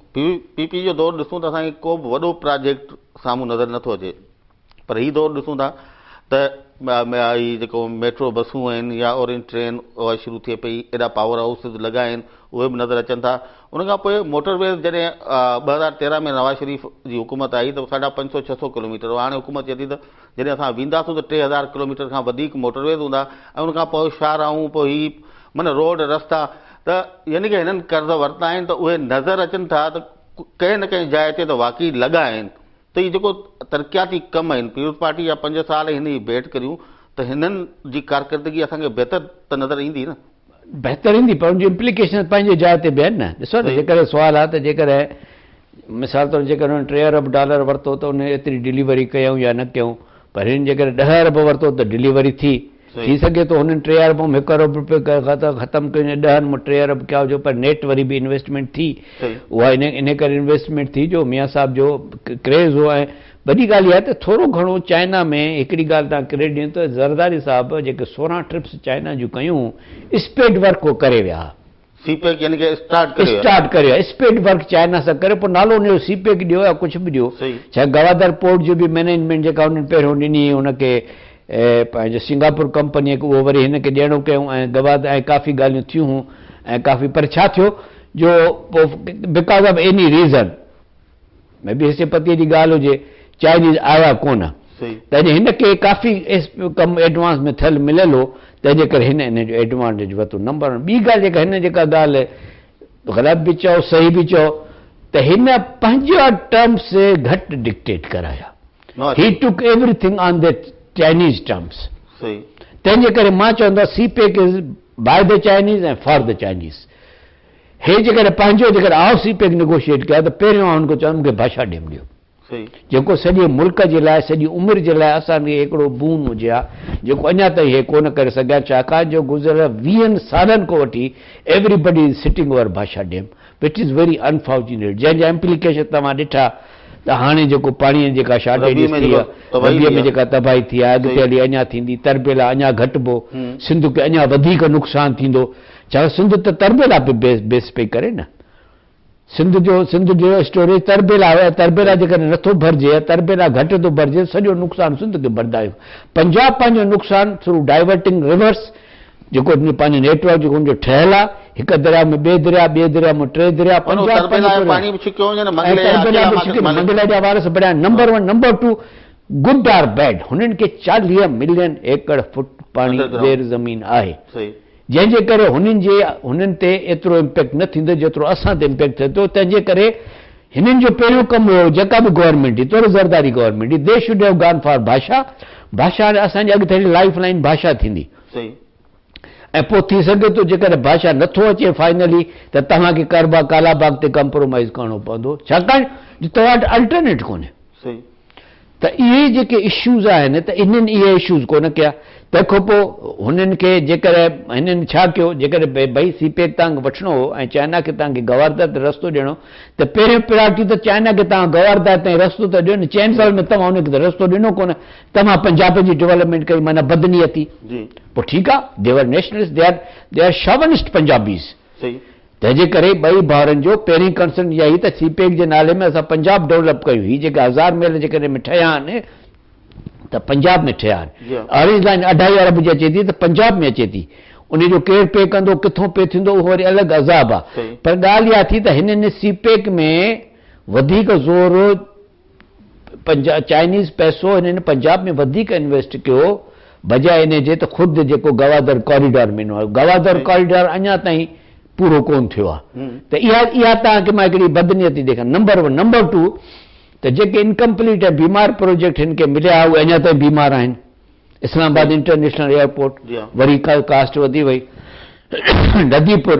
پي پي جو دور ڏسون ته اسان کي ڪو به وڏو پراجيڪٽ سامهون نظر نٿو اچي پر هي دور ڏسون ٿا ته هي جيڪو ميٽرو بسون آهن يا اورينج ٽرين اها شروع ٿئي پئي، ايڏا پاور هائوسز لڳا آهن اهي به نظر اچن ٿا. ان کان پوء موٽر ويز جڏهن 2013 ۾ نواز شريف جي حڪومت آئي ته ساڍا پنج سو ڇهه سو ڪلوميٽر هو، هاڻي حڪومت چئي ٿي ته جڏهن اسان وينداسون ته 3000 ڪلوميٽر کان وڌيڪ موٽر ويز هوندا ۽ ان کان پوء شاهراهون پوء هي معنيٰ روڊ رستا ته يعني ڪه هنن قرض ورتا آهن ته اهي نظر اچن ٿا ته ڪنهن نه ڪنهن جاء تي ته واقعي لڳا آهن ته هي جيڪو ترقياتي ڪم آهن پيپلز پارٽي جا پنج سال هن جي ڀيٽ ڪريون ته هنن جي ڪارڪردگي اسان کي بهتر ته نظر ايندي نه. بهتر ايندي پر ان جون امپليڪيشنز پنهنجي جاء تي به آهن نه. ڏسو نه جيڪڏهن سوال آهي ته جيڪڏهن مثال طور جيڪڏهن انهن ٽي ارب ڊالر ورتو ته انهن ايتري ڊليوري ڪيائون يا نه ڪيائون پر هنن جيڪڏهن ڏهه ارب ورتو ته ڊليوري ٿي. ٿي سگهي ٿو هنن ٽي ارب مان هڪ ارب روپيه ختم ڪيو يا ڏهن مان ٽي ارب ڪيا هجو پر نيٽ وري به انويسٽمينٽ ٿي. اها انهي ڪري انويسٽمينٽ ٿي جو ميان صاحب جو ڪريز هو ۽ وڏي ڳالهه اها آهي ته ٿورو گهڻو چائنا ۾ هڪڙي ڳالهه توهان ڪريڊٽ ڏيون ته زرداري صاحب جيڪي 16 ٽرپس چائنا جون ڪيون اسپيڊ ورڪ هو ڪري ويا ها. سي پيڪ يعني ڪي اسٽارٽ ڪري ويا. اسٽارٽ ڪري ويا اسپيڊ ورڪ چائنا سان ڪري پوء نالو ان جو سي پيڪ ڏيو يا ڪجهه به ڏيو ڇا گوادر پورٽ جو به مئنيجمينٽ جيڪا انهن پهريون ڏني هئي ان کي پنهنجو سنگاپور ڪمپنيء کي اهو وري هن کي ڏيڻو ڪيون ۽ گوادر ۽ ڪافي ڳالهيون ٿيون هون ۽ ڪافي پر ڇا ٿيو جو پوء because of any reason ۾ به حصي پتيء جي ڳالهه هجي، چائنيز آيا ڪونه. تنهن هن کي ڪافي ڪم ايڊوانس ۾ ٿيل مليل هو، تنهن جي ڪري هن ان جو ايڊوانٽيج ورتو. Number one. ٻي ڳالهه جيڪا هن جيڪا ڳالهه غلط به چئو صحيح به چئو ته هن پنهنجا ٽرمس گهٽ ڊڪٽيٽ ڪرايا. He took everything on the Chinese terms. تنهن جي ڪري مان چوندو آهيان CPEC is by the Chinese ۽ for the Chinese. هي جيڪڏهن پنهنجو جيڪڏهن آء سي پيڪ نيگوشيئيٽ ڪيا ته پهريون آء هن کي چوندم مون کي ڀاشا ڊيم ڏيو جيڪو سڄي ملڪ جي لاء سڄي عمر جي لاء اسان کي هڪڙو بون هجي ها جيڪو اڃا تائين هي ڪونه ڪري سگهيا ڇاڪاڻ جو گذريل ويهن سالن کان وٺي everybody is sitting over Bhasha dam which is very unfortunate جنهن جا امپليڪيشن توهان ڏٺا ته هاڻي جيڪو پاڻي جي جيڪا شارٽيجز ٿي آهي ربيع ۾ جيڪا تباهي ٿي آهي اڳتي هلي اڃا ٿيندي تربيلا اڃا گهٽبو سنڌ کي اڃا وڌيڪ نقصان ٿيندو ڇا سنڌ ته تربيلا پي بيس پئي ڪري نه. سنڌ جو سنڌ جو اسٽوريج تربيلا آهي ۽ تربيلا جيڪڏهن نٿو ڀرجي يا تربيلا گهٽ ٿو ڀرجي ته سڄو نقصان سنڌ کي برداشت پنجاب پنهنجو نقصان ٿرو ڊائيورٽنگ ريورس جيڪو پنهنجو نيٽ ورڪ جيڪو ان جو ٺهيل آهي هڪ درياء ۾ ٻئي درياء ٻئي درياء مان ٽئين درياء پنجاب پنهنجو پاڻي به ڇڪيو وڃي نه منگلي تربيلا به ڇڪي منگلي جا وارث بڻيا number one number two good or bad هنن کي 40 ملين ايڪڙ فٽ پاڻي زير زمين آهي. جنهن جي ڪري هنن جي هنن تي ايترو امپيڪٽ نه ٿيندو جيترو اسان تي امپيڪٽ ٿئي ٿو تنهن جي ڪري هنن جو پهريون ڪم اهو هو جيڪا به گورنمينٽ هئي توڙي زرداري گورنمينٽ هئي they should have gone for Bhasha Bhasha هاڻي اسان جي اڳتي هلي لائف لائين ڀاشا ٿيندي ۽ پوء ٿي سگهي ٿو جيڪڏهن ڀاشا نٿو اچي فائنلي ته توهان کي ڪربا ڪالا باغ تي ڪمپرومائيز ڪرڻو پوندو ڇاڪاڻ جو توهان وٽ الٽرنيٽ ڪونهي. ته اهي جيڪي اشوز آهن ته انهن اهي اشوز ڪونه ڪيا تنهن کان پوء هنن کي جيڪڏهن هنن ڇا ڪيو جيڪڏهن ڀئي سي پيڪ توهان کي وٺڻو هو ۽ چائنا کي توهان کي گوادر تي رستو ڏيڻو ته پهريون پرائرٽي ته چائنا کي توهان گوادر تائين رستو ته ڏيو نه چئن سالن ۾ توهان ان کي ته رستو ڏنو ڪونه توهان پنجاب جي ڊولپمينٽ ڪئي معنيٰ بدنيتي پوء ٺيڪ آهي they were nationalist they are they are chauvinist Punjabis. تنهن جي ڪري ٻئي ڀائرن جو پهرين ڪنسرن اها هئي ته سي پيڪ جي نالي ۾ اسان پنجاب ڊولپ ڪيون. هي جيڪي هزار ميل جيڪڏهن ۾ ٺهيا آهن ته پنجاب ۾ ٺهيا آهن. اورينج لائين اڍائي ارب جي اچي ٿي ته پنجاب ۾ اچي ٿي. ان جو ڪير پي ڪندو، ڪٿون پي ٿيندو اهو وري الڳ عذاب آهي. پر ڳالهه اها ٿي ته هنن سي پيڪ ۾ وڌيڪ زور چائنيز پئسو هنن پنجاب ۾ وڌيڪ انويسٽ ڪيو بجاء انهي جي ته خود جيڪو گوادر ڪاريڊور ۾ ڏنو آهي گوادر ڪاريڊور اڃا تائين پورو ڪون ٿيو آهي ته اها اها توهان کي مان هڪڙي بدنيتي ڏيکاريان نمبر ون نمبر ٽو ته جيڪي انڪمپليٽ ۽ بيمار پروجيڪٽ هن کي مليا اهي اڃا تائين بيمار آهن اسلام آباد انٽرنيشنل ايئرپورٽ وري ڪاسٽ وڌي وئي ندي پور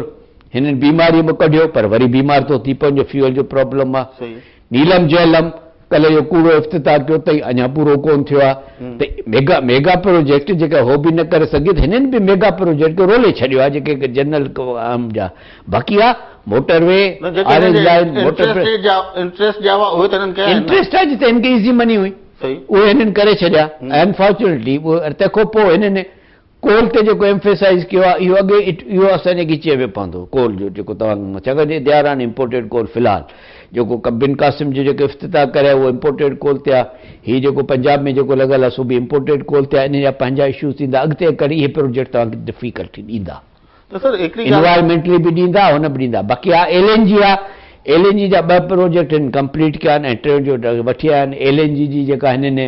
هنن بيماري مان ڪڍيو پر وري بيمار ٿو ٿي پوي جو فيول جو پرابلم آهي نيلم جهلم ڪلهه اهو ڪوڙو افتتاح ڪيو اٿئي اڃا پورو ڪون ٿيو آهي ته ميگا ميگا پروجيڪٽ جيڪا هو به نه ڪري سگهي ته هنن به ميگا پروجيڪٽ کي رولي ڇڏيو آهي جيڪي جنرل عام جا باقي آ motor V orange line motor interest جا هئا اهي ته هنن ڪيا انٽريسٽ آهي جتي هن کي ايزي مني هئي اهي هنن ڪري ڇڏيا انفارچونيٽلي تنهن کان پوء هنن ڪول تي جيڪو ايمفيسائز ڪيو آهي اهو اڳي اهو اسان جي ڳچيء ۾ پوندو ڪول جو جيڪو توهان ڇاڪاڻ جو they are on imported coal في الحال جيڪو بن قاسم جو جيڪو افتتاح ڪري اهو امپورٽيڊ ڪول تي آهي هي جيڪو پنجاب ۾ جيڪو لڳل آهي سو به امپورٽيڊ ڪول تي آهي انهن جا پنهنجا اشوز ٿيندا اڳتي ڪري اهي پروجيڪٽ توهان کي ڊفيڪلٽي ڏيندا ته سر هڪڙي ڳالهه انوائرمينٽلي به ڏيندا هن به ڏيندا باقي ها ايل اين جي آهي ايل اين جي جا ٻه پروجيڪٽ هن ڪمپليٽ ڪيا آهن ۽ ٽيون جو وٺي آيا آهن ايل اين جي جي جيڪا هنن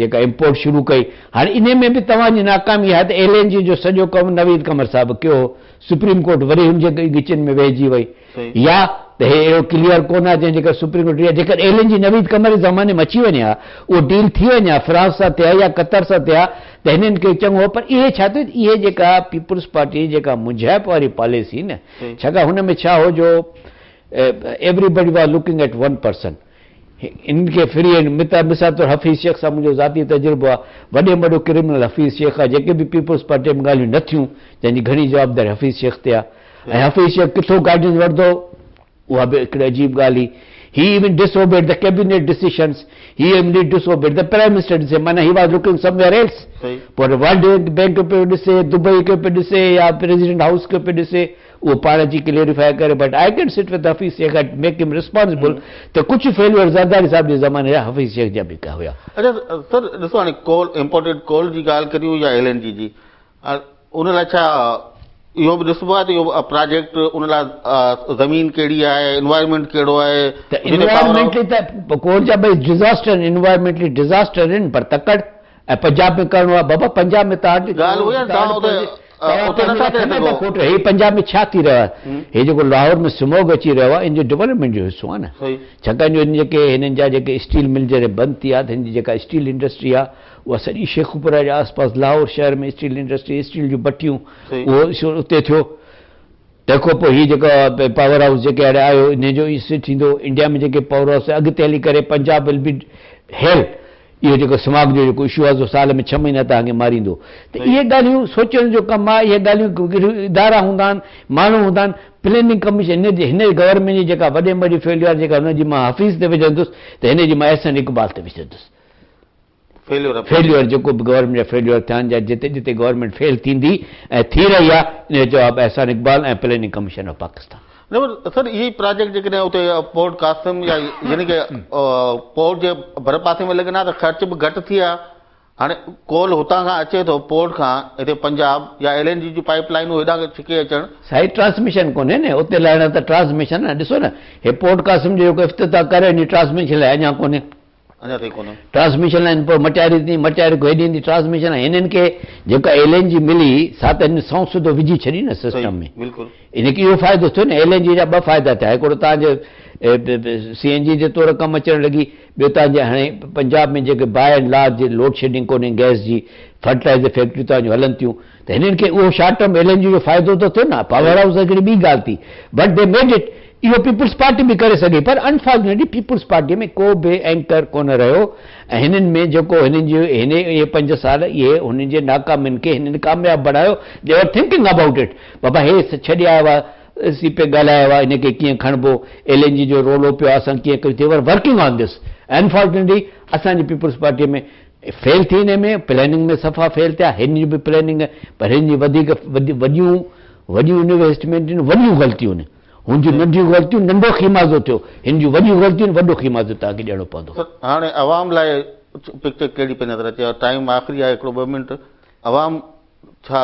جيڪا امپورٽ شروع ڪئي هاڻي انهي ۾ به توهان جي ناڪامي آهي ته ايل اين جي جو سڄو ڪم نويد قمر صاحب ڪيو هو سپريم ڪورٽ وري هن جي ڳچين ۾ ويهجي وئي يا ته هي اهڙو ڪليئر ڪونه آهي جنهن جي ڪري سپريم ڪورٽ يا جيڪر ايل اين جي نويد قمر جي زماني ۾ اچي وڃي ها اهو ڊيل ٿي وڃي ها فرانس سان ٿئي ها يا قطر سان ٿئي ها ته هنن کي چڱو هو پر اهي ڇا ٿيو اهي جيڪا پيپلز پارٽي جي جيڪا منجهائپ واري پاليسي نه ڇاڪاڻ هن ۾ ڇا هو جو everybody was looking at one person انهن کي فري هينڊ مثال طور حفيظ شيخ سان منهنجو ذاتي تجربو آهي وڏي ۾ وڏو ڪرمنل حفيظ شيخ آهي جيڪي به پيپلز پارٽي ۾ ڳالهيون نه ٿيون تنهن جي گهڻي جوابداري حفيظ شيخ تي آهي ۽ حفيظ شيخ ڪٿو گائيڊنس وٺندو اها به هڪڙي عجيب ڳالهه هئي he even disobeyed the cabinet decisions he even disobeyed the prime minister decision معنيٰ he was looking somewhere else پوء ورلڊ بينڪ پيو ڏسي دبئي کي پيو ڏسي يا پريزيڊنٽ هائوس کي پيو ڏسي اهو پاڻ اچي ڪليريفائي ڪري but I can sit with Hafeez Sheikh and make him responsible ته ڪجهه فيليئر زرداري صاحب جي زماني جا حفيظ شيخ جا به هيا. اڇا سر ڏسو هاڻي ڪول امپورٽيڊ ڪول جي ڳالهه ڪريون يا ايل اين جي جي ان لاء ڇا اهو به ڏسبو آهي ته اهو پراجيڪٽ ان لاء زمين ڪهڙي آهي انوائرمينٽ ڪهڙو آهي ته انوائرمينٽلي ته ڪول جا ٻئي ڊزاسٽر آهن انوائرمينٽلي ڊزاسٽر آهن پر تڪڙ ۽ پنجاب ۾ ڪرڻو آهي بابا پنجاب ۾ تان ڳالهه اها آهي توهان اتي اتي نٿا ڪري سگهو. هي پنجاب ۾ ڇا ٿي رهيو آهي هي جيڪو لاهور ۾ سموگ اچي رهيو آهي ان جو ڊولپمينٽ جو حصو آهي نه ڇاڪاڻ جو جيڪي هنن جا جيڪي اسٽيل مل جڏهن بند ٿي ويا ته هن جي جيڪا اسٽيل انڊسٽري آهي اها سڄي شيخوپورا جي آس پاس لاهور شهر ۾ اسٽيل انڊسٽري اسٽيل جون بٺيون اهو اتي ٿيو تنهن کان پوء هي جيڪو پاور هائوس جيڪي هاڻي آيو انهي جو ئي ٿيندو انڊيا ۾ جيڪي پاور هائوس اڳتي هلي ڪري پنجاب ول بي هيل اهو جيڪو سماگ جو جيڪو اشو آهي سو سال ۾ ڇهه مهينا توهان کي ماريندو ته اهي ڳالهيون سوچڻ جو ڪم آهي اهي ڳالهيون ادارا هوندا آهن ماڻهو هوندا آهن پلاننگ ڪميشن هن جي هن گورنمينٽ جي جيڪا وڏي ۾ وڏي فيليور جيڪا هن جي مان حفيظ تي وجهندس ته هن جي مان احسن اقبال تي وجهندس. فيليور جيڪو به گورنمينٽ جا فيليور ٿيا آهن يا جتي جتي گورنمينٽ فيل ٿيندي ۽ ٿي رهي آهي ان جو جواب Ahsan Iqbal ۽ planning commission of Pakistan. نه پر سر اهي پراجيڪٽ جيڪڏهن اتي پورٽ قاسم يا يعني ڪي پورٽ جي ڀر پاسي ۾ لڳن ها ته خرچ به گهٽ ٿئي ها هاڻي ڪول هتان کان اچي ٿو پورٽ کان هتي پنجاب يا ايل اين جي جون پائيپ لائينون هيڏانهن ڇڪي اچڻ. سائين ٽرانسميشن ڪونهي نه اتي لهڻ ته ٽرانسميشن نه ڏسو نه هي پورٽ قاسم جو جيڪو افتتاح ڪري وڃي ٽرانسميشن لائين اڃا ڪونهي. اڃا تائين ڪونهي. ٽرانسميشن لائين پوء مٽياري تائين، مٽياري کان هيڏي ايندي ٽرانسميشن لائين هنن کي جيڪا ايل اين جي ملي سا ته هنن سنئون سڌو وجهي ڇڏي نه سسٽم ۾. بلڪل. ان کي اهو فائدو ٿيو نه ايل اين جي جا ٻه فائدا ٿيا هڪڙو تان جي سي اين جي جي طور ڪم اچڻ لڳي ٻيو تان جي هاڻي پنجاب ۾ جيڪي by and large load shedding ڪونهي گئس جي فرٽيلائزر فيڪٽريون تان جون هلن ٿيون ته هنن کي اهو شارٽ ٽرم ايل اين جي جو فائدو ته ٿيو نه، پاور هائوس ته هڪڙي ٻي ڳالهه ٿي، بٽ the made it, اهو پيپلز پارٽي به ڪري سگهي پر انفارچونيٽلي پيپلز پارٽي ۾ ڪو به اينڪر ڪونه رهيو ۽ هنن ۾ جيڪو هنن جي هن اهي پنج سال اهي هنن جي ناڪامين کي هنن ڪامياب بڻايو، they were thinking about it, بابا هي ڇڏي آيو آهي، سي پيڪ ڳالهايو آهي ان کي ڪيئن کڻبو، ايل اين جي جو رولو پيو آهي اسان ڪيئن ڪيون، they were working on this, unfortunately اسان جي پيپلز پارٽي ۾ فيل ٿي انهي ۾ پلاننگ ۾ صفا فيل ٿيا هن جي به پلاننگ پر هن جي وڌيڪ وڏيون وڏيون انويسٽمينٽ آهن وڏيون غلطيون آهن هن جون ننڍيون غلطيون ننڍو خيمازو ٿيو هن جون وڏيون غلطيون وڏو خيمازو توهان کي ڏيڻو پوندو. سر هاڻي عوام لاء پڪچر ڪهڙي پئي نظر اچي ٽائيم آخري آهي هڪڙو ٻه منٽ عوام ڇا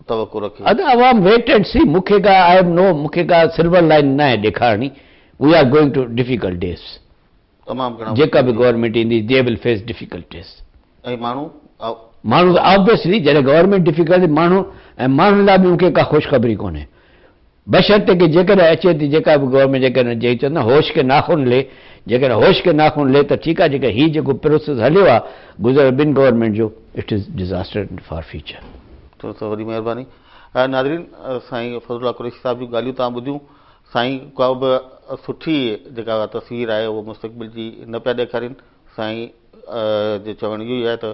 توقع رکي. ادا عوام ويٽ اينڊ سي مون کي ڪا I have نو مون کي ڪا سلور لائن ناهي ڏيکارڻي we are going to difficult days. تمام گهڻا جيڪا به گورنمينٽ ايندي the will face difficulties. ۽ ماڻهو. ماڻهو ته آبويسلي جڏهن گورنمينٽ ڊفيڪلٽي ماڻهو ۽ ماڻهن لاء به مون کي ڪا خوشخبري ڪونهي بشرطيڪ جيڪڏهن اچي ٿي جيڪا به گورنمينٽ جيڪڏهن جي چوندا هوش ڪي ناخن لي جيڪڏهن هوش ڪي ناخن لي ته ٺيڪ آهي جيڪڏهن هي جيڪو پروسيس هليو آهي گذريل ٻن گورنمينٽ جو it is disaster for future. ٿورو سو وڏي مهرباني ناظرين سائين فضل الله قريشي صاحب جون ڳالهيون توهان ٻڌيون سائين ڪا به سٺي جيڪا تصوير آهي اهو مستقبل جي نه پيا ڏيکارين سائين جو چوڻ اهو ئي آهي ته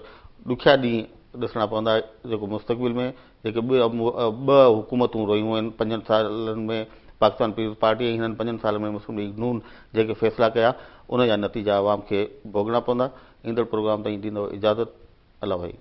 ڏکيا ڏينهن ڏسڻا پوندا جيڪو مستقبل ۾ جيڪي ٻه حڪومتون رهيون آهن پنجن سالن ۾ پاڪستان پيپلز پارٽي ۽ هنن پنجن سالن ۾ مسلم ليگ نون جيڪي فيصلا ڪيا ان جا نتيجا عوام کي ڀوڳڻا پوندا ايندڙ پروگرام تائين ڏيندو اجازت الله ڀائي.